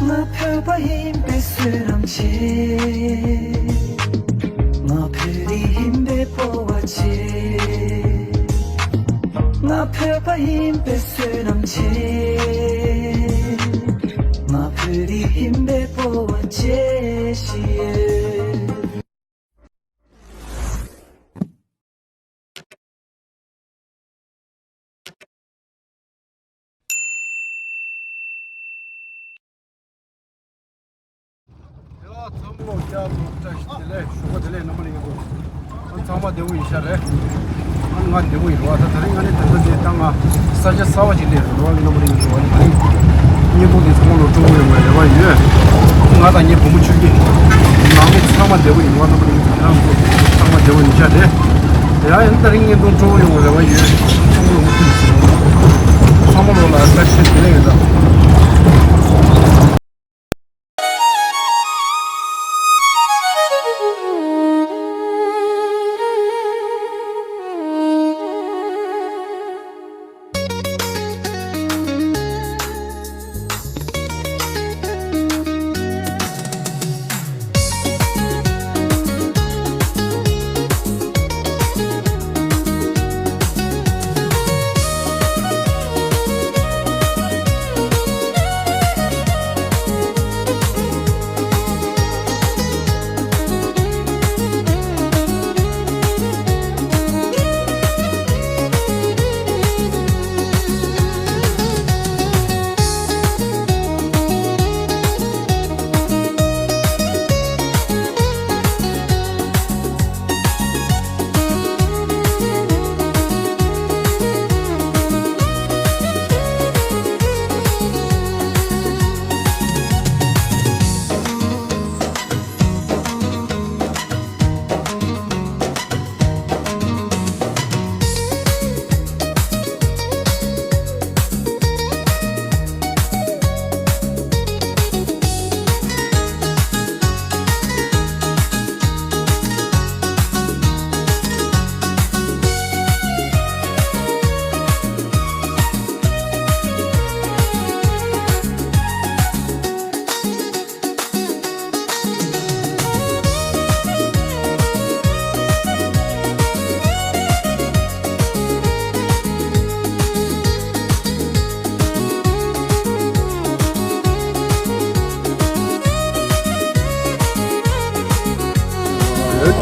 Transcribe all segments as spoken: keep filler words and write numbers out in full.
ང་བོད་པ་ཡིན་པའི་བསོད་ནམས་ཆེ། ང་བོད་རིགས་ཡིན་པའི་སྤོབས་པ་ཆེ། ང་བོད་པ་ཡིན་པའི་བསོད་ནམས་ཆེ། ང་བོད་རིགས་ཡིན་པའི་སྤོབས་པ་ཆེ་ཞིག་ཡོད། དེ་ལ་ཚང་མ་ལོ་བརྒྱ་དང་བཀྲ་ཤིས་བདེ་ལེགས། ཞོགས་པ་བདེ་ལེགས། རྣམ་པ་ལྷན་རྒྱས་ཚང་མ་བདེ་པོ་ཡིན་ཤག་རེད། ང་ང་བདེ་པོ་ཡིན་རོ། ད་ད་རིང་ང་ནི་ད་ལྟ་དེ་ད་ང་ས་ཆ་གསར་པ་ཞིག་སླེབས་རེད་རོ། རྣམ་པ་ལྷན་རྒྱས་ཚོ་ང་ནི་ད་རིང་བརྙན་ཐུང་དེ་ཚང་མ་ལོ་སྤྲོ་པོ་ཡོང་བའི་རེ་བ་ཡོད། ང་དང་ངའི་བུ་མོ་ཆུང་སྐྱེས་ནང་མི་ཚང་མ་བདེ་པོ་ཡིན་རོ། རྣམ་པ་ལྷན་རྒྱས་ཚོ་ང་རང་ཚོ་ཚང་མ་བདེ་པོ་ཡིན་ཤག་རེད། ཡ་ཡིན། ད་རིང་བརྙན་ཐུང་སྤྲོ་པོ་ཡོང་བའི་རེ་བ་ཡོད། ཚང་མ་ལོ་ཚང་མ་ལོ་ལ་བཀྲ་ཤིས་བདེ་ལེགས་ཡོད་ད།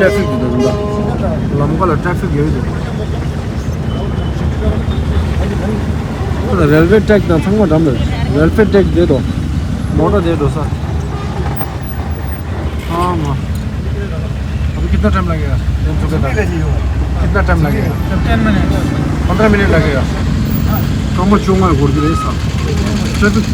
ཊེ་ཕིག་འདུག་ད། ལམ་ཁ་ལ་ཊེ་ཕིག་ཡོད་འདུག། ད་རེལ་ཝེ་ཊེག་དང་ཚང་མ་འགྲམ་རེད། རེལ་ཝེ་ཊེག་དེ་དང་མོ་ཊ་དེ་འགྲོ་ས། हाँ माँ। अभी कितना टाइम लगेगा? तीन सौ के तक। कितना टाइम लगेगा? Ten minute. पंद्रह मिनट लगेगा। कम चुंगा गुड़ गिरे सा। ट्रैफिक।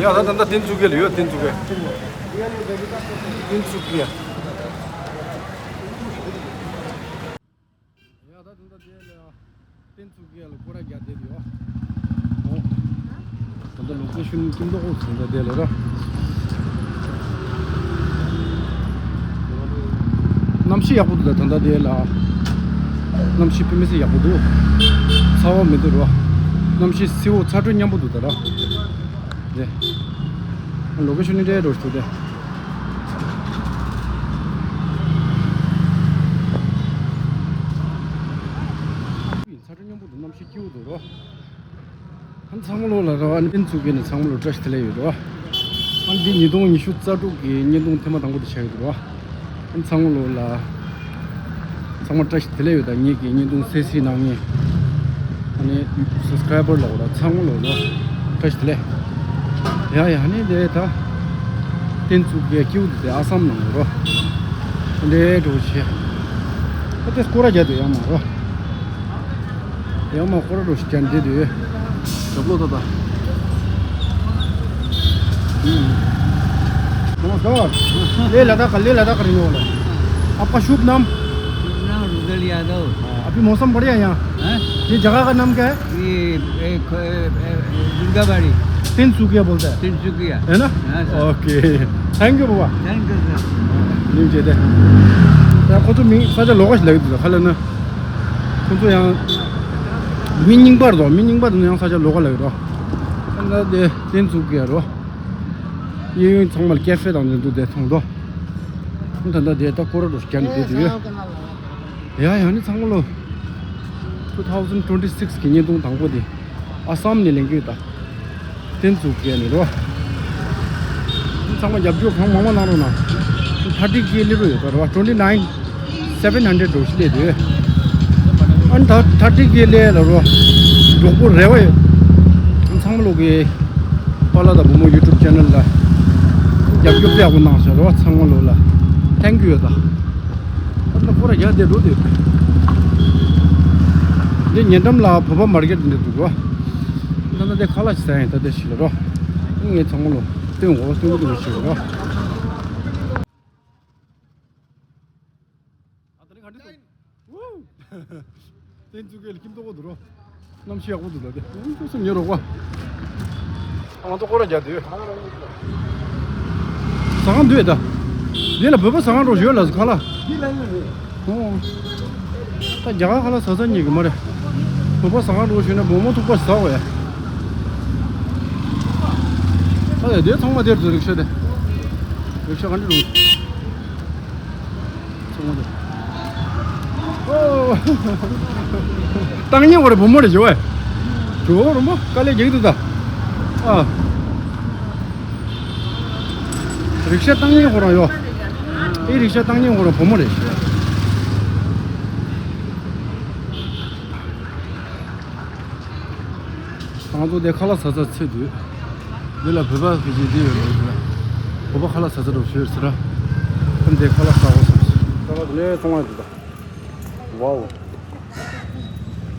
ཡ་ད་ད་ད་ཏིན་ཙུ་ཀེ་ལ་ཡོད། ཏིན་ཙུ་ཀེ། ཏིན་ཙུ་ཀེ། ཡ་ད་ད་ད་དེ་ལ་ཏིན་ཙུ་ཀེ་ལ་སྐོར་ར་རྒྱག་བསྡད་ཡོད། ཨོ། ད་ལྟ་ལོ་ཀེ་ཤོན་ཀིམ་ཏོག་ཨོ་ཟེར་ད་དེ་ལ་ར། གནམ་གཤིས་ཡག་པོ་འདུག་ད་ད་ལྟ་དེ་ལ། གནམ་གཤིས་དཔེ་མི་སྲིད་ཡག་པོ་འདུག་ཚ་བ་མི་འདུག་ར། གནམ་གཤིས་བསིལ་པོ་ཚ་དྲོད་མཉམ་པོ་འདུག་ད་ར། དེ། ལོ་ཀེ་ཤོན་ནི་འདྲའི་འགྲོ་ཞིག་འདུག་སྟེ། ཚ་དྲོད་མཉམ་པོ་འདུག་གནམ་གཤིས་སྐྱིད་པོ་འདུག་རོ། ཨ་ནི་ཚང་མ་ལོ་ལ་རོ། ཨ་ནི་ཏིན་ཙུ་ཀེ་ནས་ཚང་མ་ལོ་བཀྲ་ཤིས་བདེ་ལེགས་ཡོད་རོ། ཨ་ནི་འདི་ཉིས་སྟོང་ཉི་ཤུ་རྩ་དྲུག་གི་བརྙན་ཐུང་ཐེངས་མ་དང་པོ་དེ་ཆགས་ཡོད་རོ། ཨ་ནི་ཚང་མ་ལོ་ལ། ཚང་མ་བཀྲ་ཤིས་བདེ་ལེགས་ཡོད། ད་ངེད་ཀྱི་བརྙན་ཐུང་གསན་གཟིགས་གནང་མཁན། ཨ་ནི་སབ་སི་ཀ་རའི་བར་ལ་འོ་ལ་ཚང་མ་ལོ་ལ་བཀྲ་ཤིས་བདེ་ལེགས། ཡ་ཡ་ནི་དེ་ད་ཏིན་ཙུ་ཀེ་ཀིའུ་དེ་ཨ་སམ་ནང་རོ། འདྲེ་འགྲོ་ཆེ། ད་དེ་སྐོར་ར་རྒྱག་དུ་ཡང་མ་རོ། ཡང་མ་སྐོར་ར་འགྲོ་ཞིག་ཀྱང་འདི་དུས། ཞབས་ལོ་ད་ད། नमस्कार। लेह लद्दाख, लेह लद्दाख का रहने वाला है। आपका शुभ नाम? शुभ नाम रुदल यादव। अभी मौसम बढ़िया है यहाँ। हैं? ये जगह का नाम क्या है? ये, ए, ख-, ए, ए, दुर्गाबाड़ी। तिनसुकिया बोलता है। तिनसुकिया। है ना? हाँ, सर। ओके। थैंक यू, बाबा। Thank you, sir. ཉིན་བྱེད་དེ། ཡང་ཁོ་ཚོ་མིང་ས་ཆ་ལོགས་ཀ་ཞིག་ལབ་ཀྱི་འདུག་ཁ་ལ་ན། ཁོ་ཚོ་ཡང་མི་རྙིང་པ་རེད་དོ། མི་རྙིང་པ་དེ་ཚོ་ཡང་ས་ཆ་ལོགས་ཀ་ལབ་ཀྱི་འདུག་ད་ལྟ་དེ་ཏིན་ཙུ་ཀེ་རོ། གཡས་གཡོན་ཚང་མར་ཀེ་ཧྥེ་དང་འདི་འདུག་དེ་མཐོང་དོ། ད་ལྟ་དེ་ད་སྐོར་ར་འགྲོ་རྒྱ་ནི་དེ་དུས། ཡ་ཡ་ནི་ཚང་མ་ལོ། two thousand twenty six གི་བརྙན་ཐུང་དང་པོ་དེ། ཨ་སམ་ནས་ལེན་གྱི་ཡོད་ད། ཏིན་ཙུ་ཀེ་ནས་རོ། ཚང་མ་རྒྱབ་སྐྱོར་གང་མང་མང་གནང་རོགས་གནང་། ཐར་ཊི་ཀེ་སླེབས་རོགས་ཡོད་ད་རོ། twenty nine seven hundred འགྲོ་ཞིག་སླེབས་དུས། ཨ་ནི་ད་ཐར་ཊི་ཀེ་སླེབས་ལ་རོ། མགྱོགས་པོ་རེ་བ་ཡོད། ཚང་མ་ལོ་གི་པཱ་ལགས་དང་བུ་མོ་ཡུ་ཊུབ་ཆེ་ནལ་ལ་རྒྱབ་སྐྱོར་དཔེ་ཡག་པོ་གནང་ཤག་རོ། ཚང་མ་ལོ་ལ་ཐེང་ཀིའུ་ཡོད་ད། ད་ལྟ་སྐོར་ར་རྒྱག་བསྡད་འགྲོ་དུས། འདི་ཉེ་འགྲམ་ལ་བོད་པ་མར་ཀེཊ་འདི་འདུག་རོ། ད་ལྟ་དེ་ཁ་ལག་ཅིག་ཟ་ཡིན་ད་དེ་ཞིག་ལ་རོ། ངས་ཚང་མ་ལོ་སྟོན་འོ་སྟོན་གི་འདུག་ཞིག་ལ་རོ། ཏིན་ཙུ་ཀེ་ལ་ཁྱིམ་ཐོག་འདུག་རོ། གནམ་གཤིས་ཡག་པོ་འདུག་ད་དེ། ཨུ་ཙི་ཉེ་རོགས་པ། ང་ཚོ་སྐོར་ར་རྒྱག་དུས། ཟ་ཁང་འདུག་ད། འདི་ལ་བོད་པ་ཟ་ཁང་རོགས་ཡོད་ལ་ཟ་ཁ་ལ། ཨོ། ད་རྒྱ་གར་ཁ་ལ་ཟ་ས་རྙེད་གི་མ་རེད། བོད་པ་ཟ་ཁང་རོགས་ཞུས་ན་མོག་མོག་ཐུག་པ་ཟ་འོ་ཡ། ཨ་ཡ་དེ་ཚང་མ་དེར་འདུག་རིག་ཤ་དེ། རིག་ཤ་ག་འདྲ་རུང་། ཚང་མ་དེ། ཨོ། བཏང་ཉེ་བོ་རེད་བུ་མོ་རེད་ཇོ་བས། ཇོ་བོ་རུ་མོ་དཀའ་ལས་རྒྱག་འདུག་ད། ཨ། རིག་ཤ་བཏང་ཉེ་ཁོ་རང་ཡོད། ཨེ་རིག་ཤ་བཏང་ཉེ་ཁོ་རང་བུ་མོ་རེད། ང་ཚོ་དེ་ཁ་ལག་ཟ་ས་ཚེ་དུས། འདི་ལ་བོད་པ་ཕལ་ཆེར་འདི་ཡོད་མེད་འདི་ལ། བོད་པ་ཁ་ལག་ཟ་ས་འགྲོ་ཤོད་ཟེར་ར། ཁོ་འདི་ཁ་ལག་ཟ་བ་སོང་ཟེར། ཁ་ལག་དེ་ལས་གཏོང་བ་འདི་ད། ཝའོ།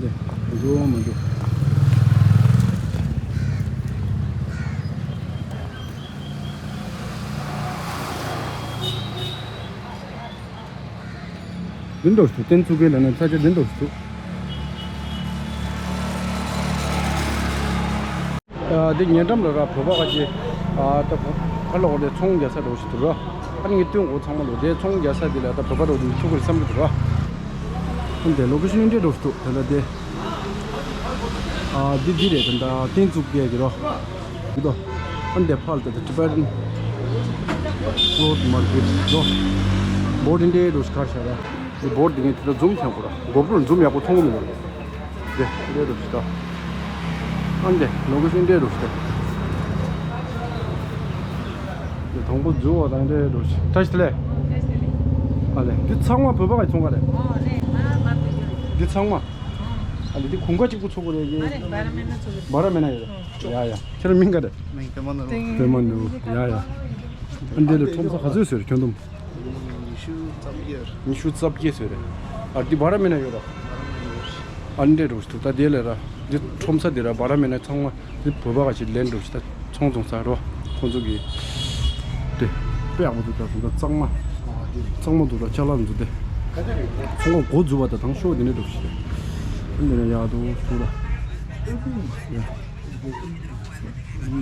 ལེ། འགྲོ་མི་འགྲོ། འདི་འདྲ་ཞིག་འདུག་ཏིན་ཙུ་ཀེ་ལ་ནི་ས་ཆ་འདི་འདྲ་ཞིག་འདུག་ཨ། འདི་ཉེ་འགྲམ་ལ་ར་བོད་པ་ཁ་ཅིག་ཨ། ད་ཕར་ལ་འོ་དེ་ཚོང་རྒྱག་ས་འདྲ་ཞིག་འདུག་ར། ཨ་ནི་ངས་སྟོན་གོ་ཚང་མ་ལོ་དེ་ཚོང་རྒྱག་ས་འདི་ལ་ད་བོད་པ་འདྲ་ཞིག་ཆུག་གི་རེད་བསམ་གི་འདུག་ར། ཨ་འདི་ལོ་ཀེ་ཤོན་འདི་འདྲ་ཞིག་འདུག་དེ་ལ་དེ། ཨ། འདི་འདི་རེད་ད། ཏིན་ཙུ་ཀེ་གི་རོ། འདི་དོ། ཨ་འདི་ཕར་ལ་ད་Tibetan cloth market རོ། བོར་ཌི་འདྲའི་རུ་ཤི་ཁར་ཤ་ར། འདི་བོར་ཌི་ངས་དེ་ལ་ཛུམ་བྱེད་དགོས་ར། གོ་པྲོ་ཛུམ་ཡག་པོ་མཐོང་གི་མི་འདུག་འདི་འདྲའི་རུ་ཤི་ད། ཨ་འདི་ལོ་ཀེ་ཤོན་འདྲའི་རུ་ཤི་ད། འདི་དང་པོ་འཛུལ་བ་དང་འདྲའི་རུ་ཤི། བཀྲ་ཤིས་བདེ་ལེགས། ཨ་ལེ། འདི་ཚང་མ་བོད་པ་ག་ཚོང་ག་རེད། འདི་ཚང་མ། ཨ་ལེ་འདི་གུང་ཁ་གཅིག་པུ་ཚོགས་དགོས་རེད་ཀྱི། མ་རེད། བ་ར་མེ་ན་ཚོགས་དགོས། བ་ར་མེ་ན་ཡོད་རེད། ཡ་ཡ། ཁྱེད་རང་མིང་ག་རེད། མིང་པད་མ་ནོར་བུ། པད་མ་ནོར་བུ། ཡ་ཡ། ཨ་འདི་ལ་ཁྲོམ་ས་ག་ཚོད་ཟེར་ཁྱོན་བསྡོམས། ཉི་ཤུ་རྩ་བརྒྱད། ཉི་ཤུ་རྩ་བརྒྱད་ཟེར་རེད། ཨ་འདི་བ་ར་མེ་ན་ཡོད་ར། ཨ་འདྲས་འགྲོ་ཞིག་འདུག་ད་དེ་ལས་ར། འདི་ཁྲོམ་ས་འདི་ར་བ་ར་མེ་ན་ཚང་མ་འདི་བོད་པ་ག་ཅིག་ལེན་འགྲོ་ཞིག་ད་ཚོང་བཙོང་ས་རོ། ཁོང་ཚོ་གི་དེ་དཔེ་ཡག་པོ་འདུག་ད་དུང་ད་གཙང་མ། གཙང་མ་འདུག་ད་ཅ་ལག་འདུག་དེ། ཚོང་ཁང་འགོ་འཛུགས་པ་དང་དང་ཤོག་དེ་ནས་འགྲོ་ཞིག་འདི་ནས་ཡག་འདུག་ཐུག་ད། འདི་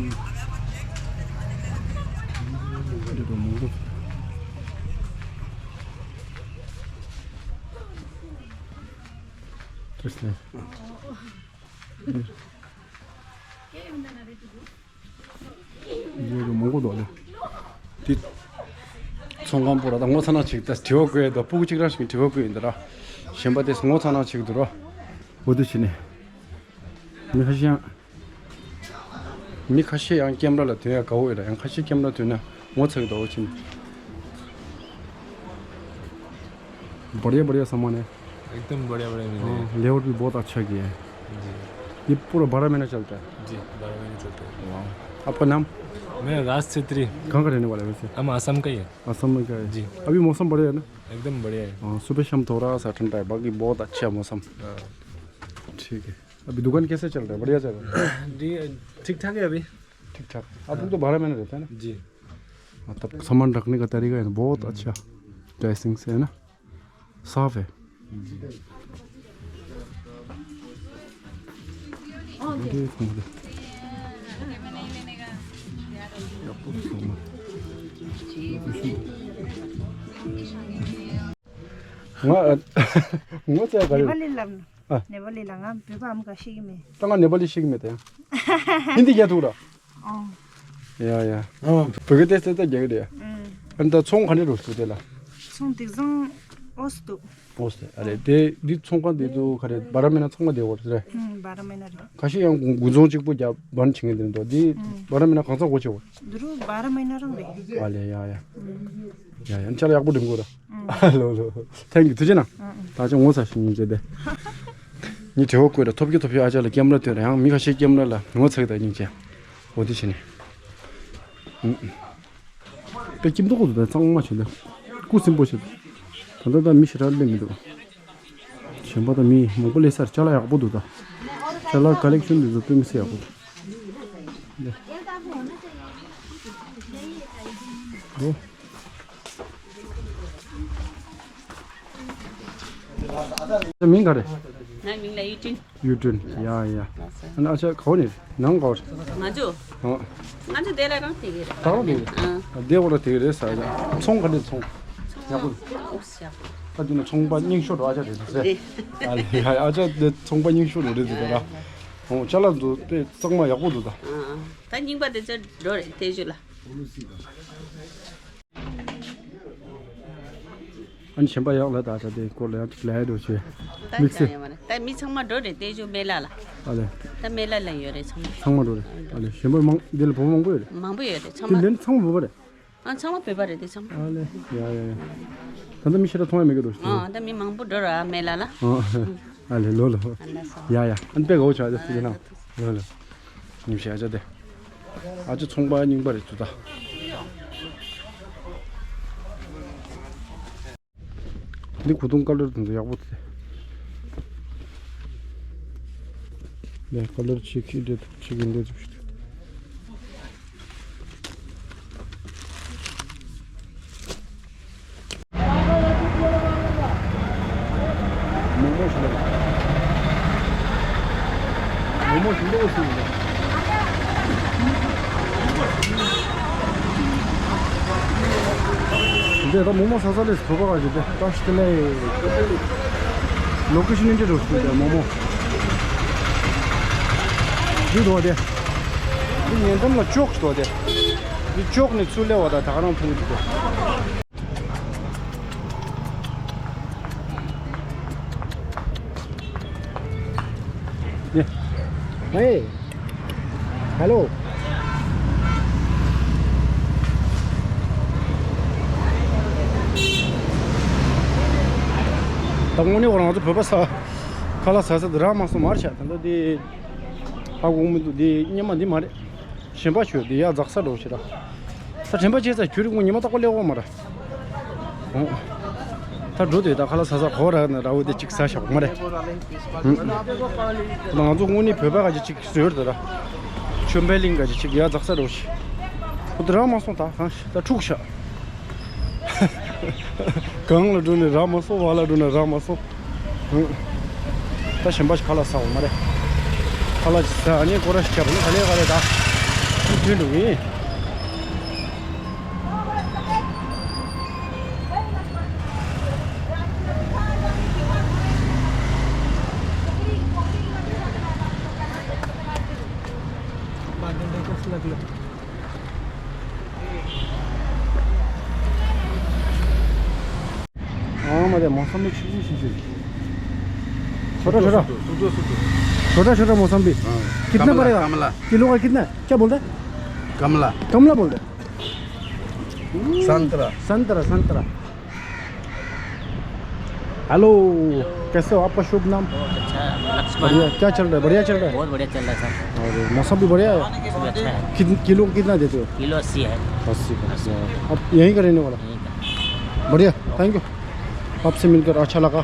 འདྲ་མང་པོ། དེ་སླེབས། ཡོད་རེད། མང་པོ་འདུག་ལེ། དེ་ཚོང་ཁང་པོ་ར་ད་ངོ་ཚ་ན་ཅིག་ད་དྲི་བ་བཀོད་ཡོད་ད། སྤུ་གུ་གཅིག་རང་ཞིག་དྲི་བ་བཀོད་ཡོད་འདི་ར། གཞན་པ་དེ་ངོ་ཚ་ན་ཅིག་འདུག་ར། འོ་དེ་བྱས་ནས། མི་ཁ་ཤས་ཡང་། མི་ཁ་ཤས་ཡང་ཀེམ་ར་ལ་དོན་ཡ་དགའ་བོ་ཡོད་ར། ཡང་ཁ་ཤས་ཀེམ་ར་དོན་ན་ངོ་ཚ་གི་འདུག་འོ་བྱས་ནས། बढ़िया बढ़िया सामान है। एकदम बढ़िया बढ़िया मिल रहा है। हाँ, लेआउट भी बहुत अच्छा किया है। जी। ये पूरा बारह महीना चलता है। जी, बारह महीने चलता है। वाह। आपका नाम? मेरा राज छेत्री। कहाँ का रहने वाला है वैसे? हम आसाम का ही है। आसाम में का है? जी। अभी मौसम बढ़िया है ना? एकदम बढ़िया है। हाँ, सुबह शाम थोड़ा सा ठंडा है, बाकी बहुत अच्छा है मौसम। हाँ। ठीक है। अभी दुकान कैसे चल रहा है? बढ़िया चल रहा है? जी, ठीक ठाक है अभी। ठीक ठाक। आप लोग तो बारह महीने रहते हैं ना? जी। मतलब सामान रखने का तरीका है ना, बहुत अच्छा। ड्रेसिंग से है ना, साफ है। ང་ངོ་ཚ་ག་རེ། नेपाली ལབ་ན། ཨ། नेपाली ལ་ང་བོད་པ་ཨམ་ག་ཤེས་ཀྱི་མེད། ད་ང་ནེ་པ་ལི་ཤེས་ཀྱི་མེད་ད་ཡང་། ཧིན་དི་རྒྱག་ཐུབ་ར། ཨོ། ཡ་ཡ། ཨོ། བོད་སྐད་ཏོག་ཙམ་ཏོག་ཙམ་རྒྱག་གི་རེད། ཨང་། ཨ་ནི་ད་ཚོང་ག་འདྲ་འགྲོ་ཐུབ་དེ་ལ། ཚོང་དེང་སང་ཨོ་སི་འདུག་ཨོ་སི་ཨ་རེད་དེ། འདི་ཚོང་ཁང་དེ་ཚོ་ག་རེ་བ་ར་མི་ན་ཚང་མ་དེ་འོ་རེད། ཨང་། བ་ར་མི་ན་རེད། ཁ་ཤས་ཡང་དགུན་ཚོང་གཅིག་པོ་རྒྱབ་བན་བྱེད་མཁན་དེ་འདུག་འདི་ཨང་། བ་ར་མི་ན་གང་ཚང་སྒོ་ཕྱེ་བ། འདི་རུ་བ་ར་མི་ན་རང་རེད། ཨ་ལེ། ཡ་ཡ། ཡ་ཡ། ཅ་ལག་ཡག་པོ་འགྲིམ་དགོས་ར། ཨང་། ལོ་ལོ། ཐེང་ཀིའུ། ཐུགས་རྗེ་གནང་། ཨང་ཨང་། ད་ཅི་ངོ་ཚ་ཞིག་ཉིན་བྱས་ཏེ། ངས་དྲི་བ་བཀོད་ར། ཐོབ་རྒྱུ་ཐོབ་རྒྱུ་ཨ་ཅག་ལ་ཀེམ་ར་སྟོན་ར། ཡང་མི་ཁ་ཤས་ཀེམ་ར་ལ་ངོ་ཚ་གི་ད་སྙིང་རྗེ། འོ་དེ་བྱས་ནས། ཨང་། དཔེ་ཁྱིམ་ཐོག་ཏུ་ད་གཙང་མ་བྱས་ཏེ། སྐུ་སིམ་པོ་བྱས་ཏེ། ད་ལྟ་ད་མི་ཞེ་དྲག་སླེབས་མི་འདུག་གཞན་པ་ད་མི་མང་པོ་སླེབས་ས་རེད། ཅ་ལག་ཡག་པོ་འདུག་ད། ཅ་ལག་ཀ་ལེག་ཤོན་འདི་ཚོ་དཔེ་མི་སྲིད་ཡག་པོ་འདུག་འོ། མིང་ག་རེ། ང་མིང་ལ་ཡུས་ཀྲིན། ཡུས་ཀྲིན། ཡ་ཡ། ཨ་ནི་ཨ་ཅག་ག་བ་ནས་ནང་ག་བ་རེད། ང་ཚོ། ཨ། ང་ཚོ་དེ་ལ་རང་དེ་གི་རེད། ད་རང་དེ་གི་རེད། ཨ། དེ་འོ་ལ་དེ་གི་རེད་ཟེར་ཡ། ཚོང་ག་འདྲ་ཚོང་། ཡག་པོ། ཨོ་ཡག་པོ། ད་དེ་ན་ཚོང་པ་རྙིང་ཤོས་རོ་ཨ་ཅག་རེད་ཟེར། རེད། ཨ་ལེ། ཡ་ཡ། ཨ་ཅག་དེ་ཚོང་པ་རྙིང་ཤོས་རོ་རེད་ཟེར་ད་ར། ཨོ་ཅ་ལག་འདུག་དཔེ་གཙང་མ་ཡག་པོ་འདུག་ད། ཨ། ད་རྙིང་པ་དེ་ཚོ་འགྲོ་རེད་དེ་ཚོ་ལ། ཨ་ནི་གཞན་པ་ཡག་ལ་ད་ད་དེ་སྐོར་ལ་ཡང་ཅིག་ལབ་ཡ་འགྲོ་བྱས། ད་དམིགས་བསལ། ཡང་ཡང་མ་རེད། ད་མི་ཚང་མ་འགྲོ་རེད་དེ་ཚོ་མེ་ལ་ལ། ཨ་ལེ། ད་མེ་ལ་ལ་ཡོད་རེད་ཚང་མ། ཚང་མ་འགྲོ་རེད། ཨ་ལེ། གཞན་པ་མང་འདི་ལ་བོད་པ་མང་པོ་ཡོད་རེད། མང་པོ་ཡོད་རེད་ཚང་དེ་མ། ལན་ཚང་མ་བོད་པ་རེད། ཨ་ཚང་མ་བོད་པ་རེད་དེ་ཚང་མ། ཨ་ལེ། ཡ་ཡ་ཡ། ད་ལྟ་མི་ཤི་ར་མཐོང་ཡ་མེད་གི་འགྲོ་ཞིག་ཨ་ད་མི་མང་པོ་འགྲོ་ར་མེ་ལ་ལ། ཨ་ལེ། ལོ་ལོ། ཡ་ཡ། ཨ་ནི་དཔེ་དགའ་བོ་བྱུང་ཨ་ཅག་ཚིག་ནང་། ལོ་ལོ། ཉིམ་ཤི་ཨ་ཅག་དེ། ཨ་ཅག་ཚོང་པ་རྙིང་པ་རེད་ཚུ་ད། འདི་གུ་དུང་ཀ་ལར་དེ་ཚོ་ཡག་པོ་དེ། ལས་ཀ་ལར་ཆེ་ཁི་འདྲེ་ཐུབ་ཆེ་གི་འདྲེ་ཐུབ་ཤི། མོག་མོག་ཞིག་ལ། མོག་མོག་ཞིག་ལ་ཟེར་ཡིན་ལ། འདི་ད་མོག་མོག་ཟ་ས་ལས་བོད་པ་ག་ཞིག་དེ་བཀྲ་ཤིས་བདེ་ལེགས། ལོ་ཀེ་ཤན་འདི་འགྲོ་ཞིག་དེ་མོག་མོག་འདི་འགྲོ་དེ། འདི་ཉེ་འགྲམ་ལ་ཅོག་ཞིག་འགྲོ་དེ། འདི་ཅོག་ནས་ཚུར་སླེབས་པ་ད་ད་ག་རང་མཐོང་གི་འདུག་དེ། ཧེ། ཧེ། ཧེ་ལོ། ད་དངོས་གནས་ཁོ་རང་ཚོ་བོད་པ་ས་ཁ་ལག་ཟ་ས་དེ་རག་མ་སོང་མར་ཆགས། ད་ལྟ་དེ་ཧ་གོ་མི་འདུག་དེ་སྙེ་མ་འདི་མ་རེད། གཞན་པ་ཞོལ་འདི་ཡ་འཛག་ས་འགྲོ་ཞེ་དྲག་ས་དྲན་པ་བྱས་ཙང་ཁྱོད་རིག་ངོ་ཉི་མ་རྟག་པར་སླེབས་འོང་མ་རེད། ཨོ། ད་འགྲོ་དེ་ད་ཁ་ལག་ཟ་ས་གོ་ར་ན་ར་བོ་དེ་གཅིག་ཟ་ཤག་མ་རེད། ཧུམ། ང་ཚོ་དངོས་གནས་བོད་པ་ག་ཅིག་གཅིག་ཟོས་རེད་ད་ར། ཆོས་འཕེལ་གླིང་ག་ཅིག་གཅིག་ཡ་འཛག་ས་རོ་ཤི། ཁོ་ད་རག་མ་སོང་། ད་གང་ཤི་ད་འཁྲུག་ཤག་གང་ལ་འགྲོ་ནས་རག་མ་སོང་། བ་ལ་འགྲོ་ནས་རག་མ་སོང་། ཧུང་། ད་གཞན་པ་ཞིག་ཁ་ལག་ཟ་འོ་མ་རེད། ཁ་ལག་ཅིག་ཟ་ནས་སྐོར་ར་ཞིག་རྒྱབ་ནས་ག་ལེ་ག་ལེ་ད་ཐུན་ཐུན་འགྲོ་གི་ཡིན། हाँ, मजा मौसम भी अच्छी अच्छी अच्छी। छोटा, छोटा। सूटो, सूटो। छोटा, छोटा मौसम भी। हाँ। कितना कमला, पड़ेगा? कमला। किलो का कितना है? क्या बोलता है? कमला। कमला बोलता है। संतरा। संतरा, संतरा। Hello, hello. कैसे हो? आपका शुभ नाम? बहुत अच्छा है, लक्ष्मण। बढ़िया, क्या चल रहा है? बढ़िया चल रहा है? बहुत बढ़िया चल रहा है, सर। और मौसम भी बढ़िया है? मौसम भी अच्छा है। कित-, किलो कितना देते हो? किलो अस्सी है। अस्सी का। अस्सी। आप यहीं का रहने वाला? यहीं का। बढ़िया, थैंक यू। आपसे मिलकर अच्छा लगा।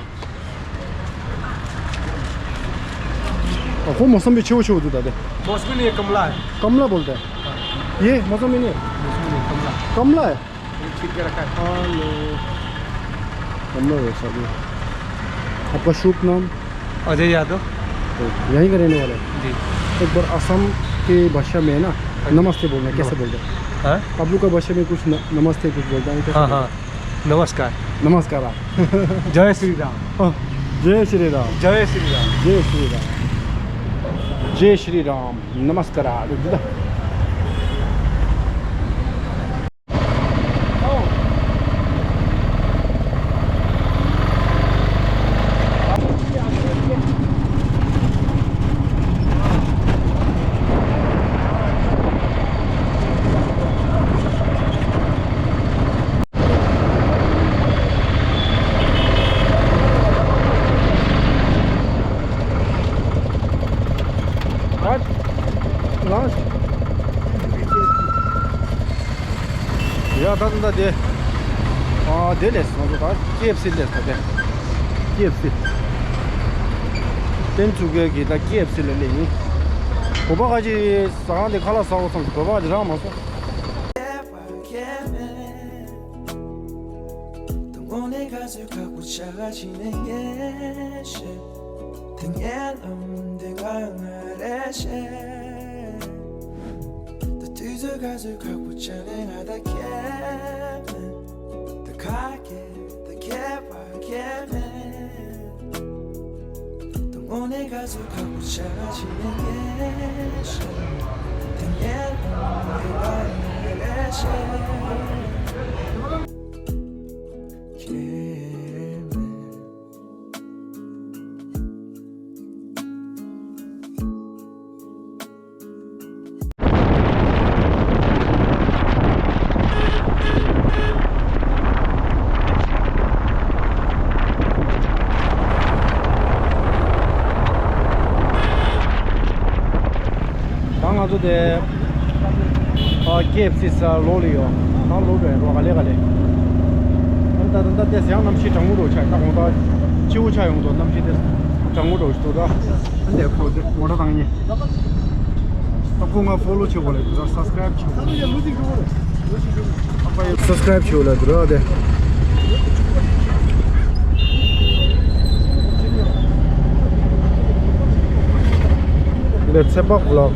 आपको मौसम भी अच्छे अच्छे होते दादा। मौसमी नहीं है, कमला है। कमला बोलता है? हाँ। ये मौसम ही नहीं है? मौसमी नहीं, कमला। कमला है? ये छील के रखा है। हेलो। हम लोग है सब। आपका शुभ नाम? अजय यादव। तो यहीं का रहने वाला है? जी। एक बार असम के भाषा में ना, हाँ जी। नमस्ते बोलना, कैसे बोलते हैं? हाँ? आप लोग का भाषा में कुछ न-, नमस्ते कुछ बोलता है, कैसे हाँ, बोलते हैं? हाँ। नमस्कार। नमस्कार। जय श्री राम। हाँ। जय श्री राम। जय श्री राम। जय श्री राम। जय श्री राम। नमस्कार। ཡ་ད་ད་ད་དེ། ཨ་དེ་ལས་ང་ཚོ་ད་ཀེ་ཨེཕ་སི་ལས་ད་དེ། ཀེ་ཨེཕ་སི། ཏན་ཚུ་གེ་གི་ད་ཀེ་ཨེཕ་སི་ལ་སླེབས་ཡིན། གོ་པ་ཁ་ཅིག་ཟ་ཁང་དེ་ཁ་ལག་ཟ་བ་ཙམ་གོ་པ་ཁ་ཅིག་རག་མ་སོང་། དངོས་གནས་ག་ཚོད་ཁག་པོ་ཆགས་ཀྱི་ནས་ངས་ཤེས། དེ་ངའི་ལམ་དེ་ང་ང་རེ་ཤེས། ད་དུས་ཚོད་ག་ཚོད་ཁག་པོ་ཆགས་ནས་ང་ད་ཁྱེད་མེད། ད་ཁ་སྐད་ད་ཁྱད་པར་ཁྱེད་མེད། དངོས་གནས་ག་ཚོད་ཁག་པོ་ཆགས་ཀྱི་ནས་ངས་ཤེས། དེ་ངའི་ལམ་དེ་ང་ང་རེ་ཤེས། ཁྱེད་མེད། ད་ང་ཚོ་དེ་ཨ་ཀེ་ཨེཕ་སི་ས་ལོག་ལ་ཡོད། ད་ལོག་འགྲོ་ཡ་རོ་ག་ལེ་ག་ལེ། ད་ད་ད་ད་དེ་ཡང་གནམ་གཤིས་གྲང་མོ་འགྲོ་ཆགས། ད་དགོང་དག་སྤྱི་བོ་ཆགས་ཡོང་དོ། གནམ་གཤིས་དེ་གྲང་མོ་འགྲོ་ཞིག་འདུག་ད། ཨ་འདས་ཁོ་དེ་ངོ་སྤྲོད་བཏང་ཉེ། ཨ་ཁོ་ང་ཕོ་ལོ་བྱེད་དགོས་ལེ་འདུག་ད། སབ་སི་ཀ་རའིབ་བྱེད་དགོས། ཨ་ཕ་ཡ་སབ་སི་ཀ་རའིབ་བྱེད་དགོས་ལེ་འདུག་ད་དེ། འདི་ཚེ་དཔག་བི་ལོག།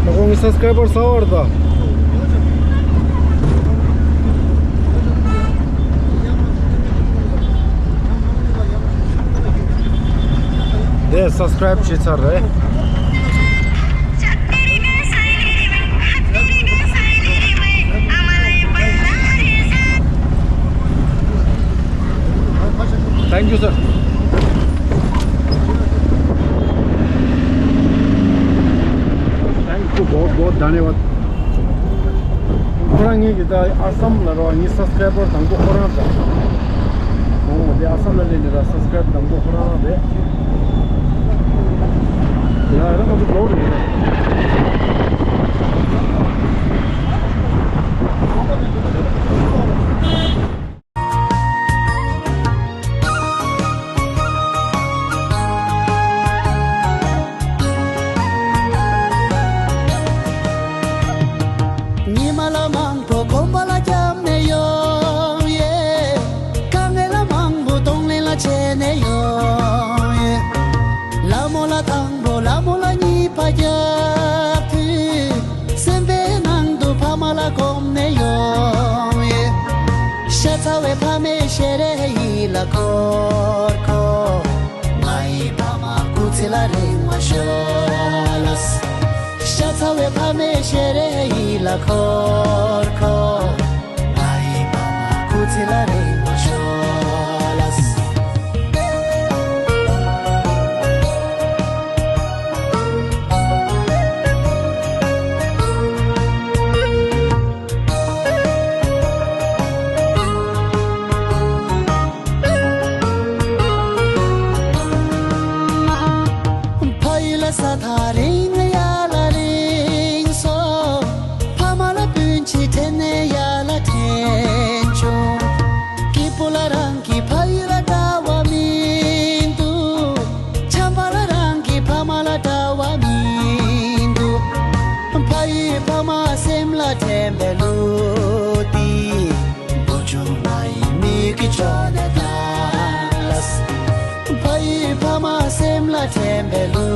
ད་ཁོང་གི་སབ་སི་ཀ་རའི་བར་གསར་པ་རེད་ད། དེ་སབ་སི་ཀ་རའིབ་བྱས་ཚར་རེད། Thank you, sir. Thank you, बहुत बहुत धन्यवाद. ཁོ་རང་ངེད་ཀྱི་ད་ཨ་སམ་ལ་རོ་ངའི་སབ་སི་ཀ་རའི་བར་དང་པོ་ཁོ་རང་རེད། ཨོ་དེ་ཨ་སམ་ལ་སླེབས་ནས་ད་སབ་སི་ཀ་རའིབ་དང་པོ་ཁོ་རང་རང་རེད། ཡ་ཡ་ང་ཚོ་བློ་རེད། ཤེས་རེ་ཡིད་ལ་འཁོར་འཁོར། ང་ཡི་ཕ་མ་སྐུ་ཚེ་ལ་རིང་བ་ཤོག་ལགས། ཤ་ཚ་བའི་ཕ་མའི་ཤེས་རེ་ཡིད་ལ་འཁོར་འཁོར། ང་ཡི་ཕ་མ་སྐུ་ཚེ་ལ་རིང་བ་ཤོག་ལགས། ཕ་ཡུལ་ལ་ས་ཐག་རིང་ཡར་ལ་རིང་སོ། ཕ་མ་ལ་སྤུན་མཆེད་དྲན་ནས་ཡར་ལ་དྲན་བྱུང་། སྐྱིད་པོ་ལ་རང་གི་ཕ་ཡུལ་ལ་འདྲ་བ་མི་འདུག་བྱམས་པ་ལ་རང་གི་ཕ་མ་ལ་འདྲ་བ་མི་འདུག་ཕ་ཡུལ་ཕ་མ་སེམས་ལ་དྲན་པའི་གླུ་འདི། བུ་ཆུང་ང་ཡི་མིག་གི་ཕྱོགས་ནས་ལྟ་ལགས། ཕ་ཡུལ་ཕ་མ་སེམས་ལ་དྲན་པའི་གླུ་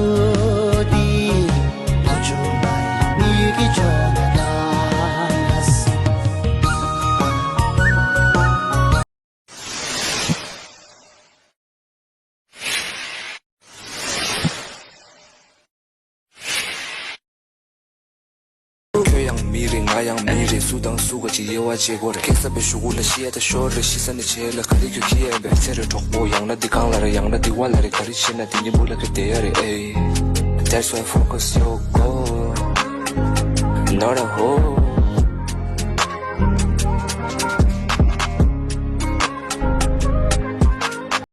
འདི། བུ་ཆུང་ང་ཡི་མིག་གི་ཕྱོགས་ནས་ལྟ་ལགས། ཁྱོད་ཡང་མི་རེད། ང་ཡང་མི་རེད། སུ་དང་སུ་ག་ཅིག་དབྱེ་བ་འབྱེད་དགོས་རེད། སྐྱེས་ས་པའི་གཞུག་གུ་ལ་ཤི་ཡ་ད་ཤོར་རེད། ཤི་ས་ནས་བྱེད་ལ་ག་རེ་ཁྱོད་ཁྱི་ཡན་པས། ཚེ་རེ་གྲོགས་པོ་ཡང་ན་འདི་གང་ལ་རེད། ཡང་ན་འདི་བ་ལ་རེད། ག་རེ་བྱེད་ན་འདི་གཉིས་པོ་ལ་ཁྱོད་བསྡད་ཡ་རེད། ཨེ། That's why focus your goal, not a hole.